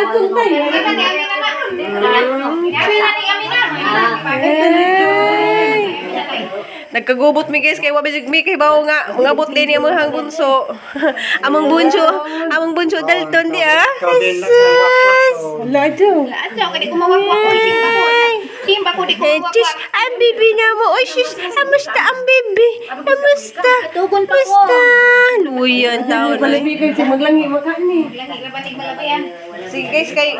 Dalton tayo. Ay. Nagkagubot mi guys kay wabi mi kay bawo nga ngabot din among hang bunso. Among bunso Dalton di ah. Jesus. Wala daw. Eh, sis, ang bibi na mo. Oy, sis, amusta ang bibi? Amusta? Tugon pa ko. Amusta? Luyan taon na. Palami kayo siya maglangi makani. Sige guys, kay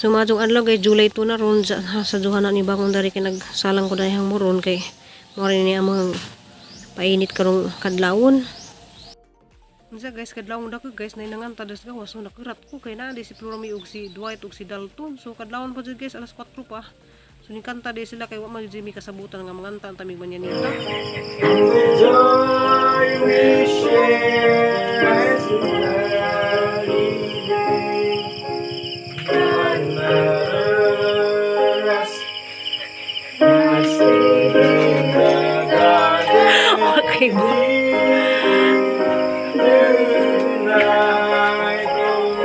So mga jong adlaw kay July 2 na ron sa, sa duha na ni bagong dari kay nagsalang ko dahil mo ron kay mo rin ni among painit karong kadlawon. Unsa guys kadlawon dako guys nay nanganta das gawas so nakurat ko kay naa di si Plurami ug si Dwight ug si Dalton. So kadlawon pa jud guys alas 4 pa. So ni kanta di sila kay wa man jud mi kasabutan nga manganta ang tamig manyanita. Joy we share as merry day. God let us rest in the garden Okay. tonight.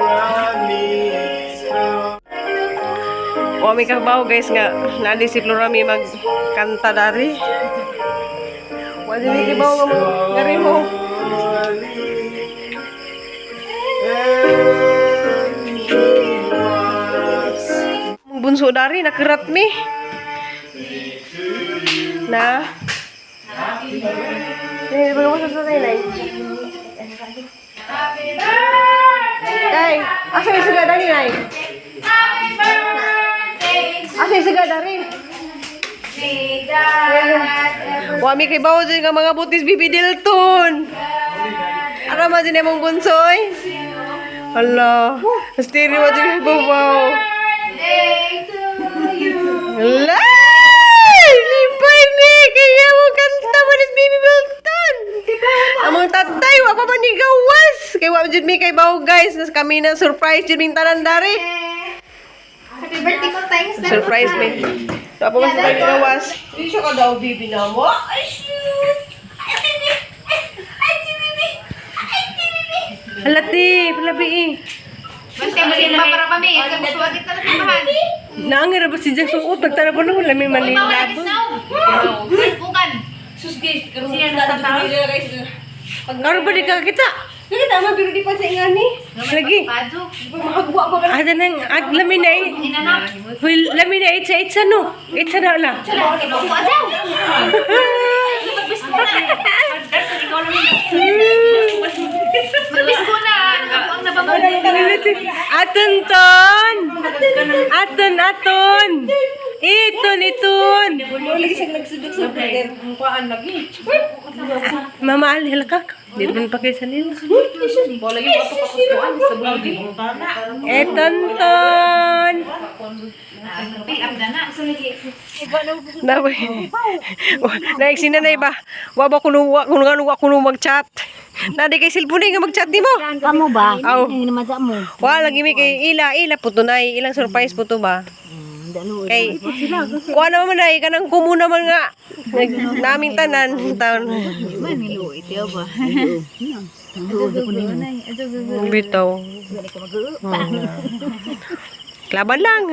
Oh, me so. Wa mi kabaw guys nga naa di si Plurami magkanta dari. Wa jud mi kibaw nga mo ngari mo. And he walks Mong bunso dari nakurat mi. Na. Eh, bago mo sa nay. Tay, asa yung suga dari nay? Asa yung suga dari? Wa mi kay bawo dyan nga mga butis bibi Dilton. Ara man dyan imong bunsoy. Hala, stereo wa dyan kay babaw. Hala! Limpay mi! Kaya mo kanta mo ni Baby Bilton! Among tatay, wa pa man ni gawas! Kay wa jud mi kay bawo guys, nas kami na surprise jud ming tanan dari. Happy birthday ko, thanks. Surprise me. Wa pa man sa gawas. Di siya ka daw baby na mo. Ay shoot! Ay baby! Ay baby! Ay baby! Hala ti, palabi eh. Basta malimba para kami. Kaya na lang simbahan. Naangira ba si Jack suot? Nagtara pa noon, lami Mawala malilabo. Bukan. Sus guys, karon na guys. Karon ba di ka kita? Dili tama pero di pa sa ingani. Lagi. Pado. Mahagwa ba ka? Ada nang ag lami na eh. Inanap. Well, lami na itsa itsa no. Itsa na lang. Kinukuha daw. Magbis ko na. Ang nabango. Aton ton. Aton aton. Iton iton. Mo lagi siya nagsudok sa brother. Kuan lagi. Mama ali halakak. Di naman pa kayo sa nila. Bola yung ato pa kuan sa bulgi. Eton ton. Pick up na na. Naway. Naik na iba. Wa ba kuno wa kuno nga wa kuno mag-chat. Na di kay cellphone nga mag-chat nimo. Kamo ba? Aw. Hindi naman sa mo. Wa lagi mi kay ila ila puto nay ilang surprise puto ba. Kay kuha naman man ay kanang kumu naman nga naming tanan taon. Bitaw. Laban lang.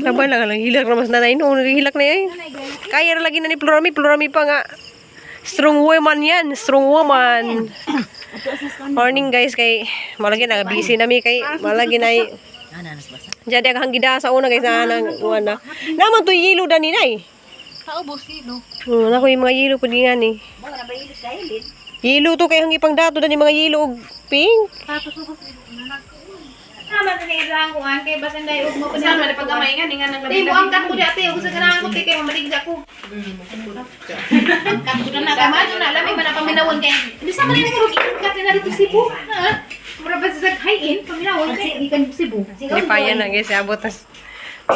Laban lang lang hilak na mas nanay no hilak na eh. Kaya ra lagi na ni Plurami, Plurami pa nga. Strong woman yan, strong woman. Morning guys kay malagi na busy na mi kay malagi na Jadi ang gida sa una guys na nang kuan na. Naman to yelo dani nay. Kaubos sino? Nako yung mga yelo pud nga ni. Yelo to kay hangi pang dato dani mga yelo og pink. Tama na ilang kuan kay basan dai ug mo pa Sama na pag-amay nga ninga nang Di mo angkat ko dati ug sa ganahan ko ti kay mamaligda ko. Angkat ko na na kay na lami man na paminawon kay. Di sa man ni murag angkat na dito Cebu. Ha? Mura ba sa high-in paminawon kay gikan Cebu. Lipayan na guys, abot tas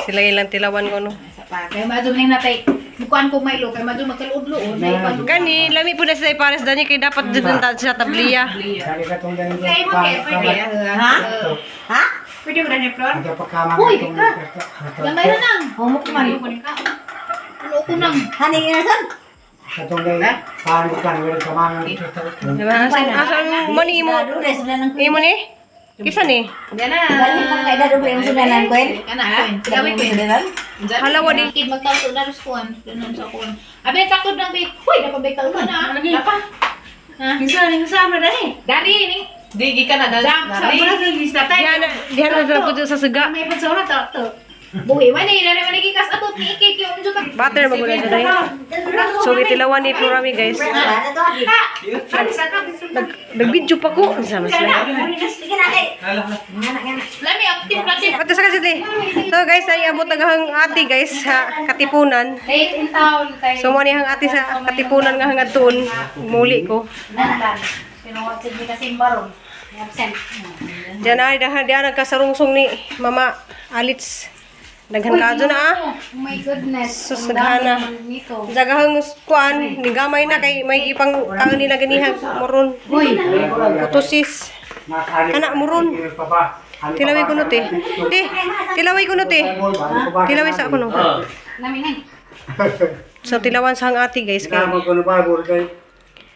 sila ilang tilawan ko no. Sa pa kay madyo ning natay mukuan ko may lo kay madyo magkaluod-luod na ipaluod. Kani lami po na sila ipares dani kay dapat jud ang sa tabliya. Kay mo kay Ha? Ha? Pwede mo na ni Flor? Ada pagkamang Uy, itong- ka. Gamay na nang. Humok man. Ano ko nang. Hani nga san? Katong kay paano kan wala kamangan ito. Asa asa mo ni imo? Dures na nang Imo ni? Kisa ni? Yan na. Balhin man kay dado yung sudanan ko. Kana, Queen. Gawi Queen. Halawa di. Kid magtato na rin kuan, ganun sa kuan. Abi takod nang bi. Huy, dapat bay kalma na. Dapa. Ha? Kinsa ning sa na dani? Dari ning Di gikan na jam sa dari. Wala sa lista tay. Diha na diha na sa pud sa suga. May pagsora ta to. Buhi man ni dari man gikas ato ni ikay kay unjo ta. Butter maguna siya dai. So gitilawan ni Florami guys. Nag nag-video pa ko. Sama sila. Sige na kay. Ngana ngana. Lami active natin. Ato sa kasi So guys, ay abot naghang ate guys sa Katipunan. Late in town kay. So mo ni hang ate sa Katipunan nga hangad tuon. Muli ko. Pinuwat ni kasi baron. Absent. Diyan ay dahan diyan nagkasarungsong ni Mama Alits. Daghan kadyo na ah. Oh my goodness. Sus, naghana. Nito. Jagahang kuan, ni gamay na kay may ipang kaon nila ganihang moron. Uy. Putusis. Kana moron. Tilaway ko no te. Te, tilaway ko no te. Tilaway sa ako no. Lami ning. So tilawan sa hang ate guys kay. Kinamang ko na Bible kay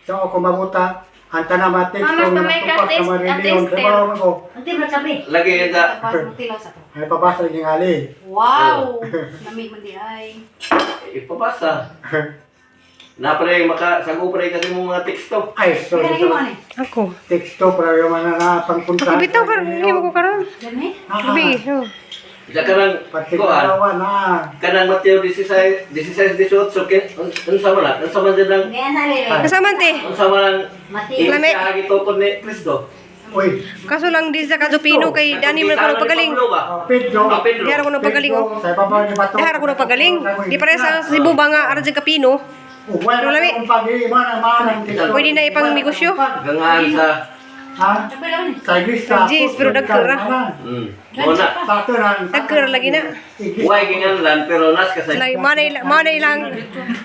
sa ako mabuta ang tanamatik Mamas, kung may natupak katis- sa mariliyon. atiste. Sa bawang ko, Nanti bro sabi. Lagi yan sa Tapos tilaw sa to. ay pabasa yung ali. Wow. Lami man di ay. ipabasa. Napre maka sago pre kasi mo mga teksto. Ay, sorry. Sorry. Ako. Teksto para yung mga na pangpunta. Ako bitaw karon, hindi mo ko karon. Lami. Gabi. Oh. Diya kanang kuan, Patigarawa na. kanang Mateo 16 16 18 kin unsa man na? Unsa man jud ang Kaya sa lele. Kasama te. unsa man ang Mati. Lami. Iglesia gitukod ni Kristo. Uy, Kaso lang di sa kadupino kay Dani man ko nagpagaling. Pablo ba? oh, Pedro. Ah, Pedro. Di ko nagpagaling oh. Sa ibabaw ni Bato. Di ko nagpagaling. Di pare sa Cebu ba nga ara jud kapino. Wala Pero lami. akong pag-iiman ang manang dito. Pwede na ipang negosyo. Gangahan sa Ha? Sa iglesia. Jeez, pero dagkura. Mo na. Sa ato na. Dagkura lagi na. Way ginganlan pero nas kasi Like manay manay lang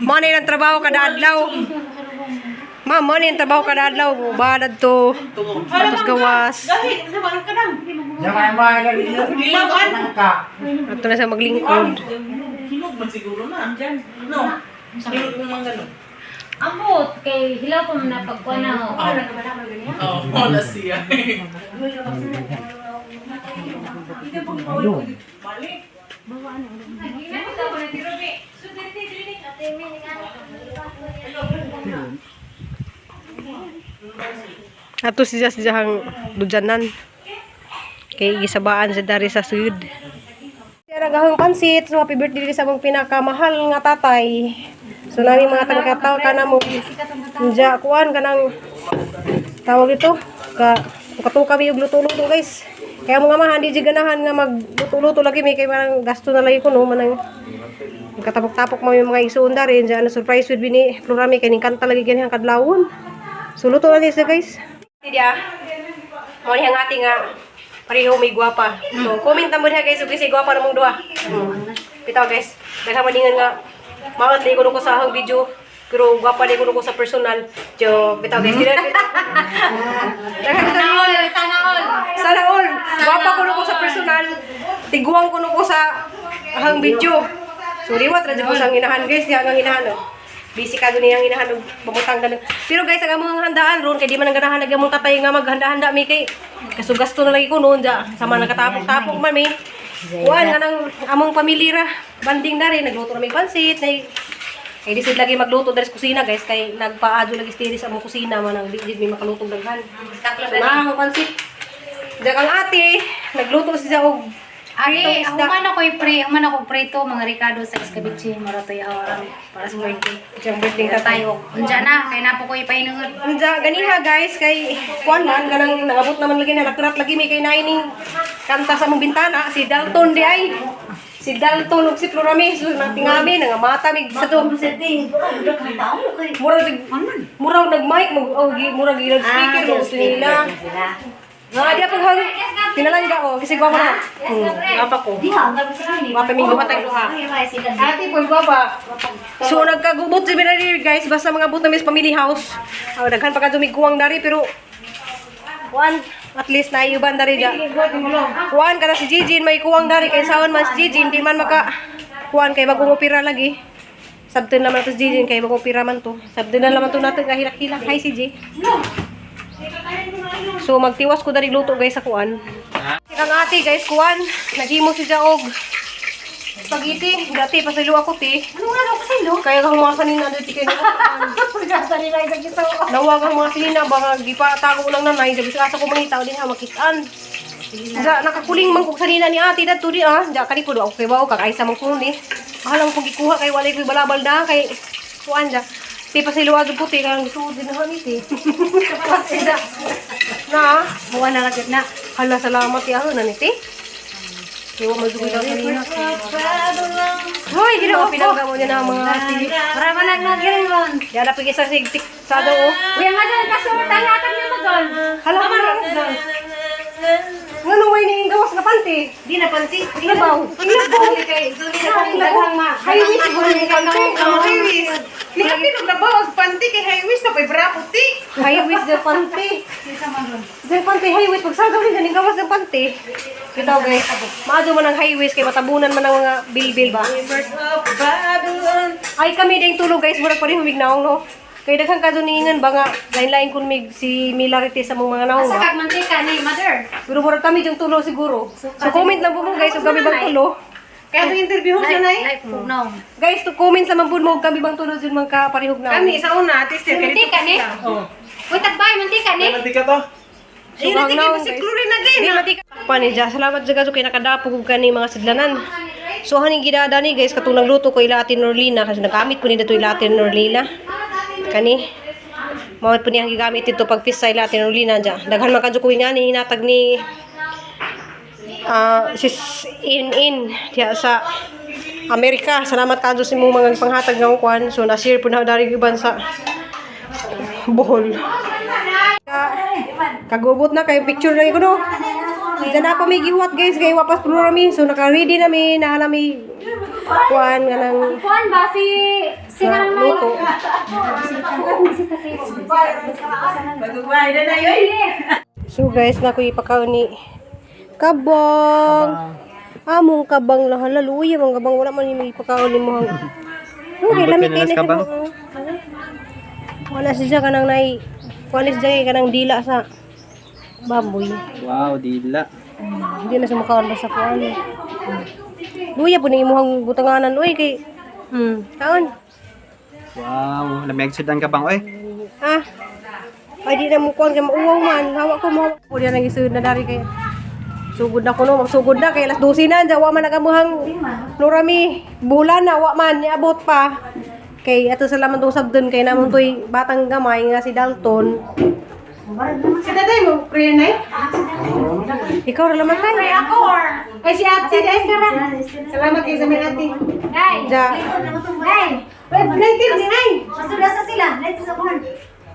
manay lang trabaho kada adlaw. Ma, manay ang trabaho kada adlaw. Balad to. Tapos gawas. Gahi, unsa man ka nang? Yamay may na Dilawan. ka. Ato na sa maglingkod. Hinog man siguro na diyan. No. Hinog mong mangga no. Ambot kay hilaw pa man na pagkuha na. Oh, wala siya. Ato siya siya hang dudyanan. Kay gisabaan sa dari sa sud. Siya nagahang pansit. So happy birthday sa among pinakamahal nga tatay. So nami mga tangkataw kana mo. Nja kuan kanang tawag ito ka katuka mi og luto-luto guys. Kaya mga amahan di jud ganahan nga magluto-luto lagi mi kay parang gasto na lagi ko no manang katapok-tapok mo yung mga igsuon dari diyan na surprise with bini Florami kay ning kanta lagi ganihang kadlawon. So luto na siya guys. Diya. Mo ni ang ate nga pareho may gwapa. So comment na mo diha guys ug kasi gwapa namong duha. Bitaw guys, daghan maningan nga maot di ko ko sa ahong video pero gwapa di ko ko sa personal. Jo, bitaw guys, dili bitaw. Daghan bitaw ningon. Sana all. Sana all. Gwapa ko ko sa personal. Tiguang ko ko sa ahang video. So liwat ra jud ko sa nginahan guys, diha nga nginahan oh. Busy ka gani ang inahan og pamutang ganun. Pero guys, ang among handaan ron kay di man ang ganahan lagi among tatay nga maghanda-handa mi kay kasugasto na lagi ko noon ja. Sama nagkatapok-tapok man mi. Kuan nga nang among pamilya ra. Banding na rin nagluto na mi pansit nay kay di sid lagi magluto diri sa kusina guys kay nagpaadyo lagi stiri sa among kusina man ang di jud mi makalutong daghan. So na ang pansit. Diyan ang ate, nagluto siya og Ari, pritong isda. human ako pre, human ako prito mga Ricardo sa escabeche maratoy awara para sa birthday. Siyang birthday tatay. Tayo. Unja na kay napo ko ipainungod. Anja ganiha guys kay kuan man ganang nangabot naman lagi na nakrat lagi may kay naining kanta sa among bintana si Dalton di ay si Dalton ug si Florami so natingami nangamata mig sa to murag murag nag-mic mag oh, murag gi speaker mo gusto nila nga di pag hang pinalangga ko kasi gwapo na gwapa ko gwapa ming duha tayong duha. Ate po gwapa. So nagkagubot si Binari guys basta mga abot na mis family house. Oh, daghan pa kadto mig kuwang dari pero kuan At least naiuban dari ja. Kuan ka na si Gigi, may kuwang dari kay saon man si Gigi, hindi man maka kuan kay bagong opera lagi. Sabton naman to si Gigi kay bagong opera man to. Sabton na naman to natin kahilak-hilak. Hi si G. So magtiwas ko dari luto guys sa kuan. Ang ate guys kuan, naghimo si Jaog. Spaghetti, dati pasilo ako ti. Ano nga daw pasilo? Kaya ka humasa ni nandoy ti kay Pagkasa nila isang giso. Nawag ang mga sinina baka gipatago lang nanay sabi sa asa ko mangita din ha makitaan. Ja nakakuling man kog sanina ni ate dadto di ah. Ja kani ko do ako kay bao kakaisa man ko ni. Alam kong gikuha kay walay koy balabal na kay kuan ja. Ti pasiluwag puti kang gusto din na ni ti. Na, Buwan na lang na. hala salamat ya na ni ti. Kay wa mazugoy daw sanina. Hoy, ginoo pinangga mo niya na ang mga ate. Para man lang naging ron. Yala pigi sa sigtik sa daw. Oh. Uy, ang nga kasur, tangatan niyo mo doon. Hala ka Ngano way ni gawas na panty? Di na panty. Ilabaw. Ilabaw. Daghang ma. Highways siguro yung panty. Highways. Nikapin og labaw og panty kay highways na pay bra puti. Highways the panty. The panty highways pagsagaw ni ganing gawas ng panty. Bitaw guys. Maadyo man ang highways kay matabunan man ang mga bilbil ba. Ay kami ding tulog guys, murag pa rin humignaong no. Kay daghang kadto niingan ba nga lain-lain kun mig si Milarity sa mong mga naong Asa ba. kag mantika ni mother. Pero murag kami yung tulo siguro. So comment lang po mo guys, ug kami bang tulo. Kaya itong interview ko siya na eh. Life pugnaw. Guys, to comment sa man mo kami bang tulo jud man ka parehog na. Kami sa una, ate Esther, kaya dito Mantika ni. Uy, tagbay mantika ni. Mantika to. Ayun, ate, kay basi chlorine na Di matika pa ni Ja. Salamat jaga kay nakadapog og kani mga sidlanan. So haning gidada ni guys katong nagluto ko ila Ate Norlina kasi nagamit ko ni dato ila Ate Norlina. Kani mao po niyang gigamit dito pag pista ila Ate Norlina ja. Daghan man kadyo ko nga ni hinatag ni sis in in diya sa Amerika. Salamat kadyo sa imong mga panghatag nga kuan. So na share po na dari uban sa Bohol. Kagubot na kay picture na ko no. Diyan na pa may gihuwat guys kay wapas plural mi. So naka-ready na mi na mi kuan nga nang Kuan ba si si na kanang luto. Pagugway na na yoy. So guys, na ko ipakaon ni kabang. Among kabang lang hala luya mga kabang wala man ni ipakaon ni mo. Okay, lami kay na kabang. Wala siya kanang nay kuan siya kay kanang dila sa baboy. Wow, dila. Hindi na siya makaon basta kuan. Luya po ni imuhang butanganan oy kay kaon. Wow, lamig sud ang kabang oy. Ah. Ay di na mo kuan kay mauwaw man. Hawa ko mo. Po diyan ang isud na dari kay Sugod na ko no, magsugod na kay alas 12 na, wa man nagamuhang Lorami, bulan na wa man niabot pa. Kay ato sa laman tong sabdon kay namon toy batang gamay nga si Dalton. Si tatay mo, prayer na eh. Ikaw ra laman tay. Ako or? Ay, si ate, si Esther. Salamat kayo sa mga ate. Dai. Ja. Dai. Later ni ay. Masula sa sila. Let's sa buwan.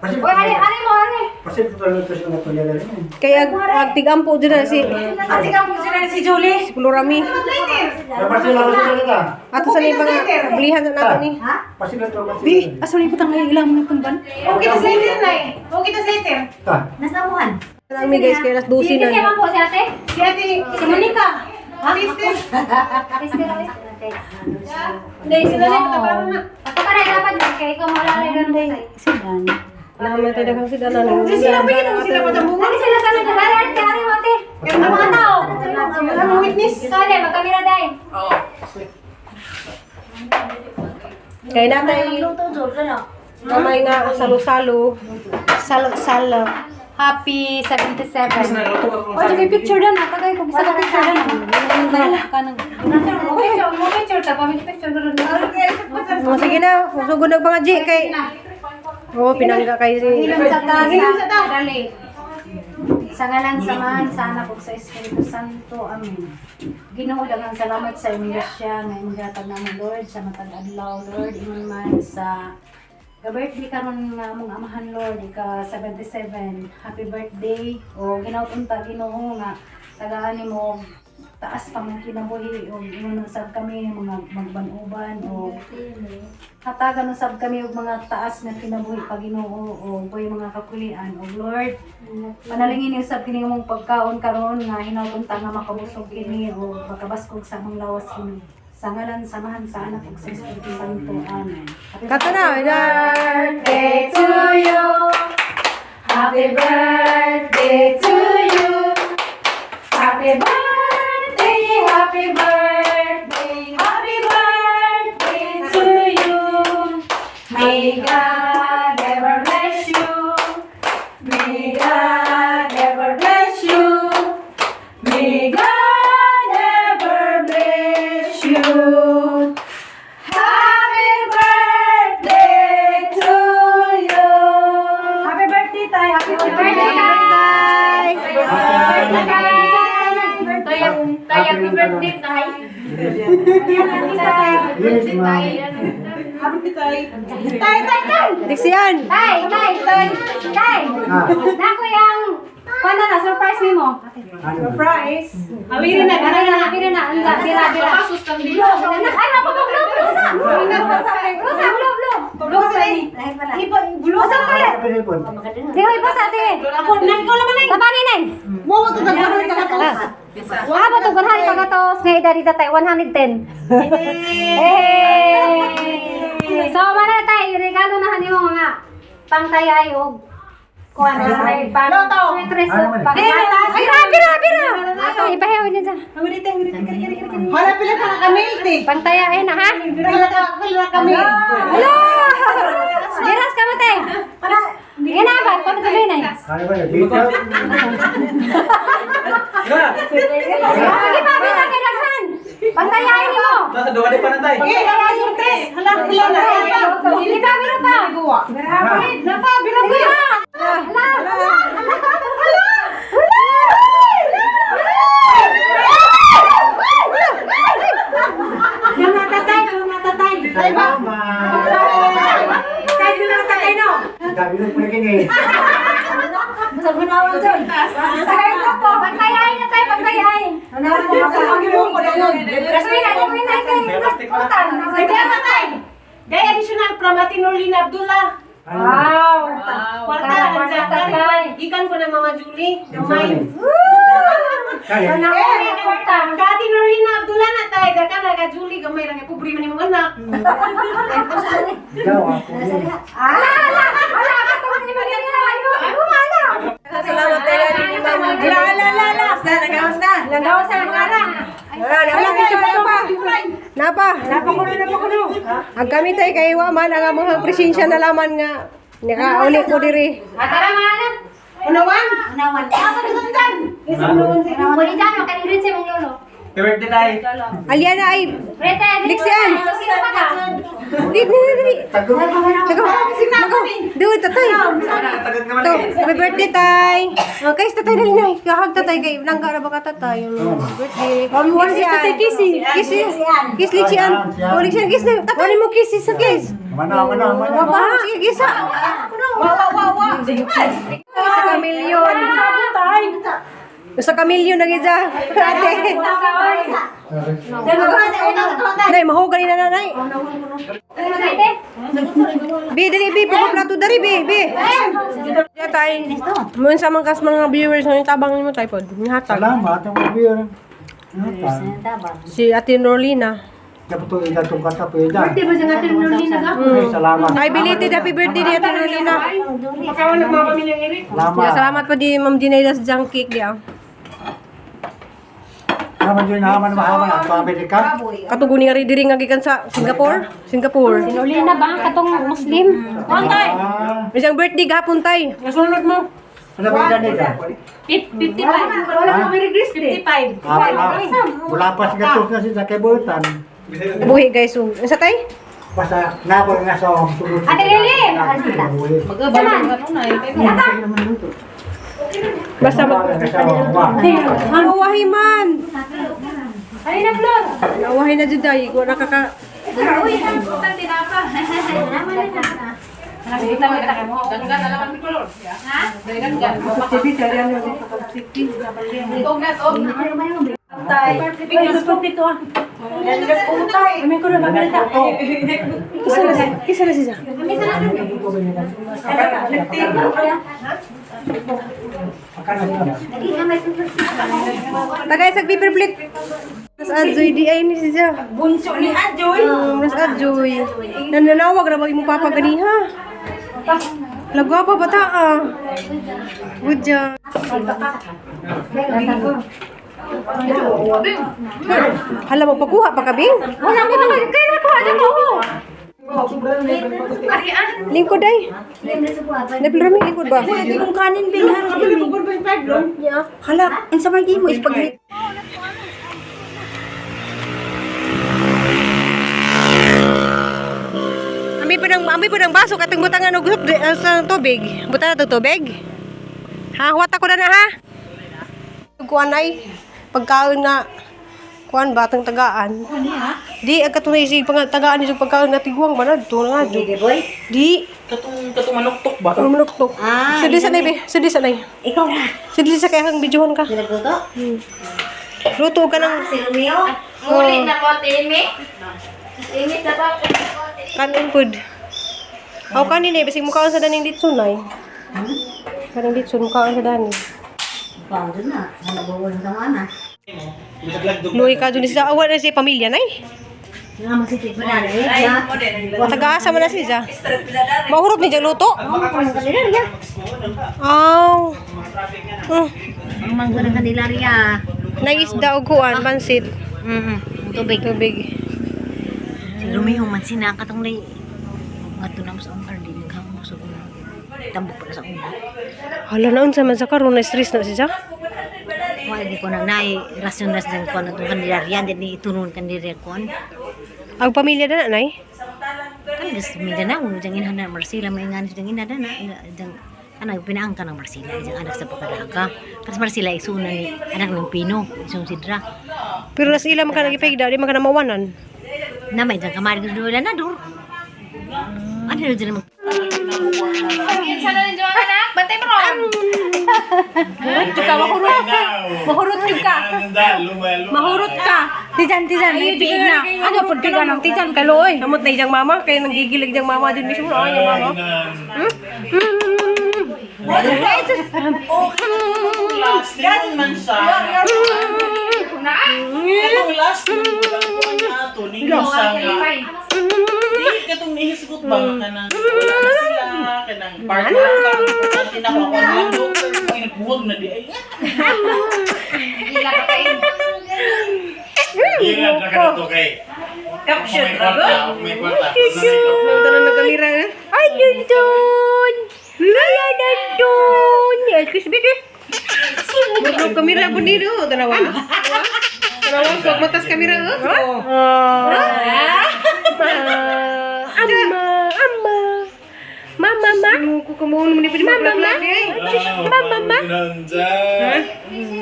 Uy, ari ari mo ari. Kasi ito talaga ito sila natuloy na rin. Kay ag ag-tigampo dyan na si Ate ka po sila si Julie. si Lorami. Dapat sila lang sila. Ato sa ni mga blihan na nato ni. Pasila to pasila. Asa ni putang ilang mga tumban? Okay tas later na eh. Okay tas later. Ta. Nasa buwan. Lang mi guys kay alas 12 Sige na. siya man po si ate. Si ate, Si Monica. Ate Esther. Esther, ate. Hindi, sila na ito. Na. Ako ka na dapat kay ikaw mo lang rin tay. Naman tayo daghang sidlanan. Sila pa yun, sila pa tambungan. Ari sila sa nag ari ate ari mo ate. Ang mga tao. Ang witness. Sorry, magkamera dai. Kay natay Luto, Jol. Ano? mamay nga salo-salo. Salo salo. Happy 77. Naluto Oh, sige picture na na. Tagay ko bisa ka picture na. Kanang mo picture, mo picture ta pa picture ron. Oh, sige na, sugod na mga G kay Oh, pinangga kay si Hilom sa tasa. Dali. Sa ngalan sa Amahan, sa Anak ug sa Espiritu Santo. Amen. Ginoo daghang salamat sa imong grasya nga imong gihatag namo Lord sa matag adlaw Lord ingon man sa ga-birthday karon nga among amahan Lord ika 77. Happy birthday o ginaw unta Ginoo nga tagaan nimo og taas pa mga kinabuhi o ingon usab kami mga magban-uban o hatagan usab kami og mga taas nga kinabuhi pa Ginoo o boy mga kapulian o Lord, panalangin niyo usab kini mong pagkaon karon nga hinawton ta nga makabusog kini o makabaskog sa among lawas kini. Sa ngalan sa Amahan, sa Anak ug sa Espiritu Santo. Amen. Happy Kata na, birthday to you. Happy birthday to you. Happy birthday, happy birthday, happy birthday to you. May God ever bless you. May God ever bless you. May God ever bless you. Happy birthday to you. Happy birthday, Tay. Happy birthday, Tay. Tay, happy birthday, Tay. Yes, ma'am. Tay, tay, tay! Dixian! Tay, tay, tay, tay. Ah, Nako yang kuan na surprise nimo. ano? Surprise! Awiri na, Bira na, bira na, anda, bira, bira. Kasus kang dilo. Ay, mapapag-blow, blow sa. Blow sa, blow, blow. Blow sa Ay, pala. Iba, blow sa Ano ka pinipon? Di ko ipasa, sige. Ako, nang ikaw naman ay. Tabani na. Mo mo to daghan ka katos. Wa ba to ganhan ka gatos nga edad dito tay 110. Hey! So mana tay regalo na nimo nga pangtayay og kuan ay pang Loto. sweatres Ano man? pang Bira bira bira. Ato ipahiw niya sa Awiri tay, awiri tay, kari kari kari. Hala pila ka kami, te. pangtayay na ha. Pila ka, pila kami. Hala! Giras ka mo tay. Yan na ba? Kuno sabihin ay. Ano ba yun? Dito? Sige pa bira kay daghan. Pangtayay nimo. Nasa duwa pa na tayo. Eh, surprise. Hala, pila na. Hindi pa bira pa. Grabe. Napa, bira Sige pa. pa. Hala! Hala! Yung natatay, yung natatay. Tay ba? Salamat. Tay, yung natatay no. Sabi ng pagiging eh. Sa gunawan dyan. Sa po, pagtayay na tayo, pagtayay. Gawin na, gawin na kay utang. Kaya matay. Day additional from Ate Norlina Abdullah. Ano? Wow. Kwarta, Kwarta, kwarta. tay. Gikan ko ng Mama Julie. Gamay. Kaya. Eh, kwarta. Ka Ate Norlina Abdullah na tay. Ka na ka Julie gamay lang. Pobre man imong anak. Ikaw, ako yun. Ala, ala, ala, katong ni Maria nila, ayo, ala. Salamat tayo ni Ma'am. La la la la. Basta nagawas na. Nagawas na mga anak. Wala, wala, napa. Napa. Napa kuno, napa kuno. Ang kami tayo kay Waman, ang among presensya na laman nga. Nakauli ko diri. Tara mga anak. Unawan. Unawan. Asa ka dyan? Isa unawan sa Muli dyan, makanirin sa mong lolo. Happy birthday tayo. Aliana ay, Rete, Lixian. Sino pa ka? di, di, di, di. Tago. Nagaw, nagaw. Dude, tatay. Tagag naman To, eh. happy birthday, tay. Okay, tatay dali na. Kahag tatay kay langga ra ba ka tatay? Happy birthday. Mami, kiss tatay kiss. Kiss. Kiss Lixian. Oh, Lixian kiss na. Tatay mo kiss sa kiss. Mana, mana, mana. Wa pa sige kiss. Wa wa wa wa. Sa kamilyon. Sa kamilyon na gid Ate. Nay, mahugan ni nanay. Rete. Bi, dali, bi, plato dari, bi, bi. Ya, tay. Mun sa mga kas mga viewers ng tabang nimo tripod. Nihatag. Salamat ang mga viewer. Ano Si Ate Norlina. Dapat ito idatong katapo ida. Di ba sa Ate Norlina ka? Okay, salamat. Ay, belated happy birthday ni Ate Norlina. Pakawan ng mga pamilyang Eric. Salamat. Yeah, salamat po di Ma'am Dinaida sa junk cake di ah. Salamat yun, haman mahaman ang Amerika. Katuguni nga rin diri nga gikan sa Singapore. Singapore. Sinulina ba ang katong Muslim? Ah, Isang birthday gahapon tay. Nasunod mo. ano ba yung nila? 55. Wala ko may regress 55. Ah, wala. Wala pa sa gatos na siya kay Bultan. Buhi guys. So, sa tay? Basta nabol nga sa sulod. Ate Lily! Basta mag Awahi man. Ay na, Flor. Awahi na jud ay wala ka ka Uy, ang putang tinapa. Danggan, alaman ni Color. Ha? Danggan. Tog na, tog. Kisa na siya. Kisa na siya. Tagay sa paper plate. Nas adjoy di ay ni siya. Bunso ni Adjoy. Nas adjoy. Nananawag ra ba imong papa ganiha? Lagwa pa bata ah. Good job. Hala magpakuha pa ka, Bing? Wala ko na kaya nakuha dyan ko. Lingkod ay. Naplaro mi lingkod ba? Kung kanin Bing, haros Bing. Hala, unsa man gimo spaghetti. Ami pa ng baso katong butangan og sa tubig. Butangan og tubig. Ha, huwat ako na na ha. Kuan ay pagkaon na kuan batang tagaan. Di ang katunay si tagaan ni pagkaon na tiguang man adto na nga. Di Katong katong manuktok ba? ano manuktok. Sudi sa nay be, sudi sa nay. Ikaw na. Sudi sa kay hang bidyuhan ka. Nagluto? Luto ka ng Si Romeo. Muli na ko, Timmy. Timmy, sa pa. kanon pud. Aw kanin eh bisig mukaon sa daning litson nay. Kaning litson mukaon sa daning. Pao na. Nalabawan sa mana. Luhi ka dun siya. Awa na siya pamilya nay. Nga masitik pa na eh. Taga-asa man na siya. Mahurot ni diyang luto. Aw. Ang manggo ng Candelaria. Naisda og kuan pansit. Tubig. Tubig. Si Romeo man sina katong lay ngadto na mo sa ungkar di naghamo sa una. Tambok pa na sa una. Hala na unsa man sa karon na stress na siya. Wala di ko na nay rasyon ras dyan ko na itong Candelaria di ni itunon Candelaria kon. Ang pamilya na nay. Kan gas Mindanao dyan inhan na Marcela may nganis dyan ina na dyan anak pinaangka ng Marcela dyan anak sa pagkadaka. Kasi Marcela isuna ni anak ng Pino isong sidra. Pero nas ila man ka nagipigda, di man ka na mawanan. Na may dyan kamari gusto na dur. Ano na dyan mag Sa na ninyo ang anak? Bantay mo ron. Mahurot jud ka. Mahurot ka. Tijan, tijan, may piig na. Ano pud ka nang tijan kay luoy. Namot na iyang mama, kay nanggigilig diyang mama din mismo. Ay, iyang mama. Last yun man siya. Katong last nung kuan na ato ninyo siya nga. Di katong nihisgot ba nga kanang wala na sila kanang partner ka tinako ko na doctor ay nagbuwag na di ay. Gila ka kayo. Caption ra May kwarta. Tanan na kamera eh. Ay, nandun! Ay, nandun! Excuse me, eh. Magro kamera po nito, dalawa. Dalawa, so matas kamera. Oh. Ama, ama. Mama, ma. Mama, ma. Mama, ma.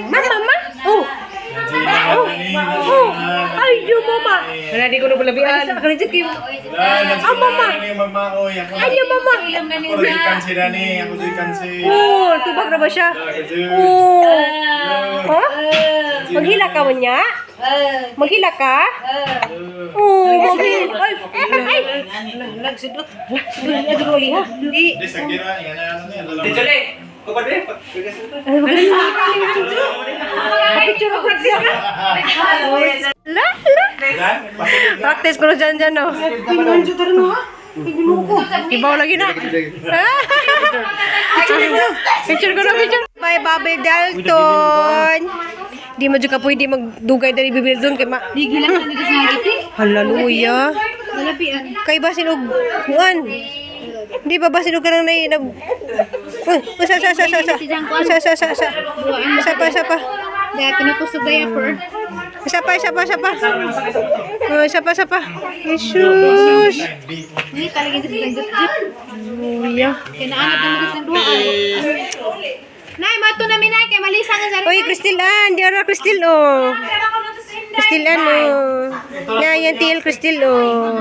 Mama, ma. Oh. Oh. Oh. Ay, yo, mama. Wala, di ko na palabian. Ah, mama. Ay, yo, mama. Oh, tubag na ba siya? Oh. Ha? Maghila ka mo niya? Maghila ka? Oh, maghila. Ay, ay. Nagsidot. Nagsidot. ha? Hindi. Dijole, kupad be. Picture ko practice ka. La, la. Practice ko na dyan dyan, no? Ibaw lagi na. Picture ko na, picture. Bye, Bobby Dalton. Di mo dyan ka pwede magdugay dali bibil doon kay ma. Hallelujah. Kay basin og kuan. Di ba basin og kanang nay nag Uy, usa sa sa sa sa. Usa sa sa sa. Isa pa, isa pa. Dahil pinukusog diaper. Isa pa, isa pa, isa pa. Oh, isa pa, isa pa. Jesus. Hindi talaga sa jeep. Hallelujah. Kinaanap na magis ng duhaan. Nay, mato na minay kay malisa nga sa Oy, Cristil Ann, di ara Cristil oh. Cristil Ann oh. Na yan TL Cristil oh.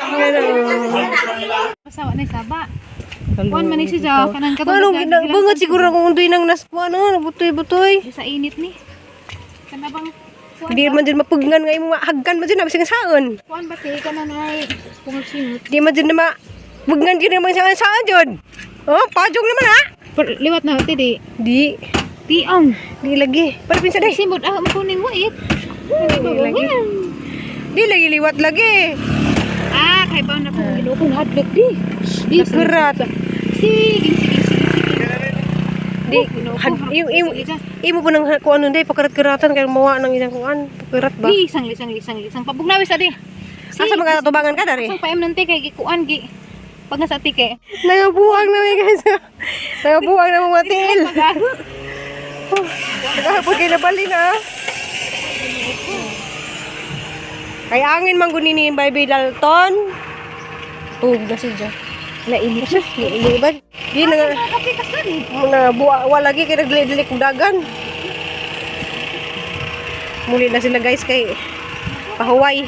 Ano? Masawa na saba. Kuan man ni siya kanang Ano, bangat siguro kung undoy nang naskuan ano, butoy-butoy. Sa init ni. Kana bang Di man jud mapugnan nga imo hagkan man jud na bisag saon. kuan ba te kana nay pungsinot. Di man jud na mapugnan gyud naman sa saan jud. Oh, pajong naman ha. Liwat na te di. Di, Tiong. di lagi. Para pinsa day. Simod ah mo kunin mo it. Di lagi. Di lagi liwat lagi. Ah, kay ba na ko ginoo hadlok di. Di Kerat. Sige, sige, sige, sige. Di, had, imo, imo, imo po nang kuan nun day, pagkarat-karatan, kaya mawa ng ilang kuan, pagkarat ba? Di sang lisang lisang lisang pabugnawis adi. Asa mga tubangan ka dari? Sang paem nante kay gikuan gi. Pag nasa tike. Nangabuang na guys. Nangabuang na mga tiil. Nagahapon kay nabalin ah. Kay angin man guni ni Baby Dalton. Tug na siya. Naili siya. Naili ba? Di na nga. Na buwa wala lagi kay nagdili-dili kong dagan. Muli na sila guys kay pahuway.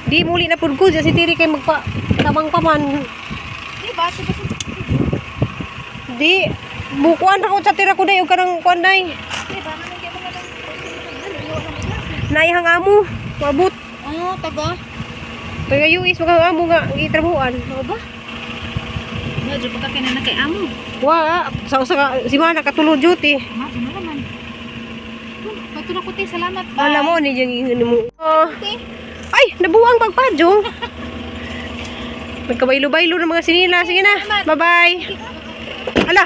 Di muli na pud ko si Tiri kay magpa tabang pa man. Di ba? Di Di bukuan ra ko sa tira ko day og kanang kuan day. ba? Naihang amo, mabut. Oh, taga. Taga US mga amo nga gitrabuhan. Ano ba? Medyo pagka kinana kay amo. Wa, sa usa ka simana katulo duty. Medyo na naman. Bato na ko te, salamat. Bye. Alam mo ni yung ingon mo. Oh. Ay, nabuang pagpadyo. Nagkabaylo-baylo ng mga sinila. Sige na. Bye-bye. Ala.